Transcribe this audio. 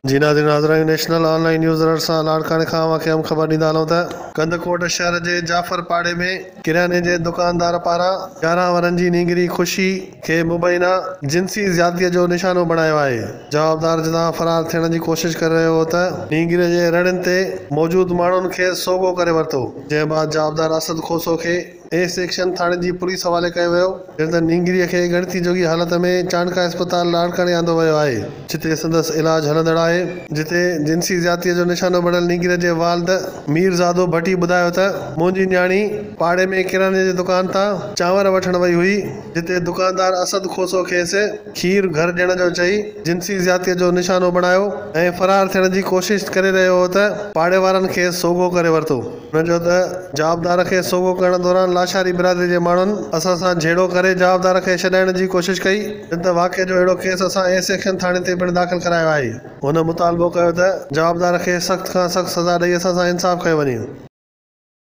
جي ناظرين حاضر آهيون نيشنل آن لائين نيوز الرٽ سان لاڙڪاڻي کان اوهان کي اهم خبر ڏيندا هلون ته ڪنڌڪوٽ شهر جي جعفر پاڙي ۾ ڪرياني جي دڪاندار پاران 11 ورهين جي نينگري خوشي کي مبينا جنسي زيادتي جو نشانو بڻايو آهي. جوابدار جتان فرار ٿيڻ جي ڪوشش ڪري رهيو هو ته نينگري جي رڙين تي موجود ماڻهن کيس سوگهو ڪري ورتو جنهن بعد جوابدار اسد کوسو کي اي سيڪشن ٿاڻي جي پوليس حوالي ڪيو ويو، جڏهن ته نينگريء کي ڳڻتي جوڳي حالت ۾ چانڊڪا اسپتال لاڙڪاڻي آندو ويو آهي، جتي سندس علاج هلندڙ آهي، جتي جنسي زيادتيء جو نشانو بڻيل نينگريء جي والد ميرزادو ڀٽي ٻڌايو ته منهنجي نياڻي پاڙي ۾ ڪرياني جي دڪان تان چانور وٺڻ وئي هئي، جتي دڪاندار اسد کوسو کيس کير گهر ڏيڻ جو چئي جنسي زيادتيء جو نشانو بڻايو ۽ فرار ٿيڻ جي ڪوشش ڪري رهيو هو ته پاڙي وارن کيس سوگهو ڪري ورتو. هن چيو ته جوابدار کي سوگهو ڪرڻ دوران لاشاري برادري جي ماڻهن اسان سان جهيڙو ڪري جوابدار کي ڇڏائڻ جي ڪوشش ڪئي، جڏهن ته واقعي جو اهڙو ڪيس اسان اي سيڪشن ٿاڻي تي پڻ داخل ڪرايو آهي. هن مطالبو ڪيو ته جوابدار کي سخت کان سخت سزا ڏئي اسان سان انصاف ڪيو وڃي.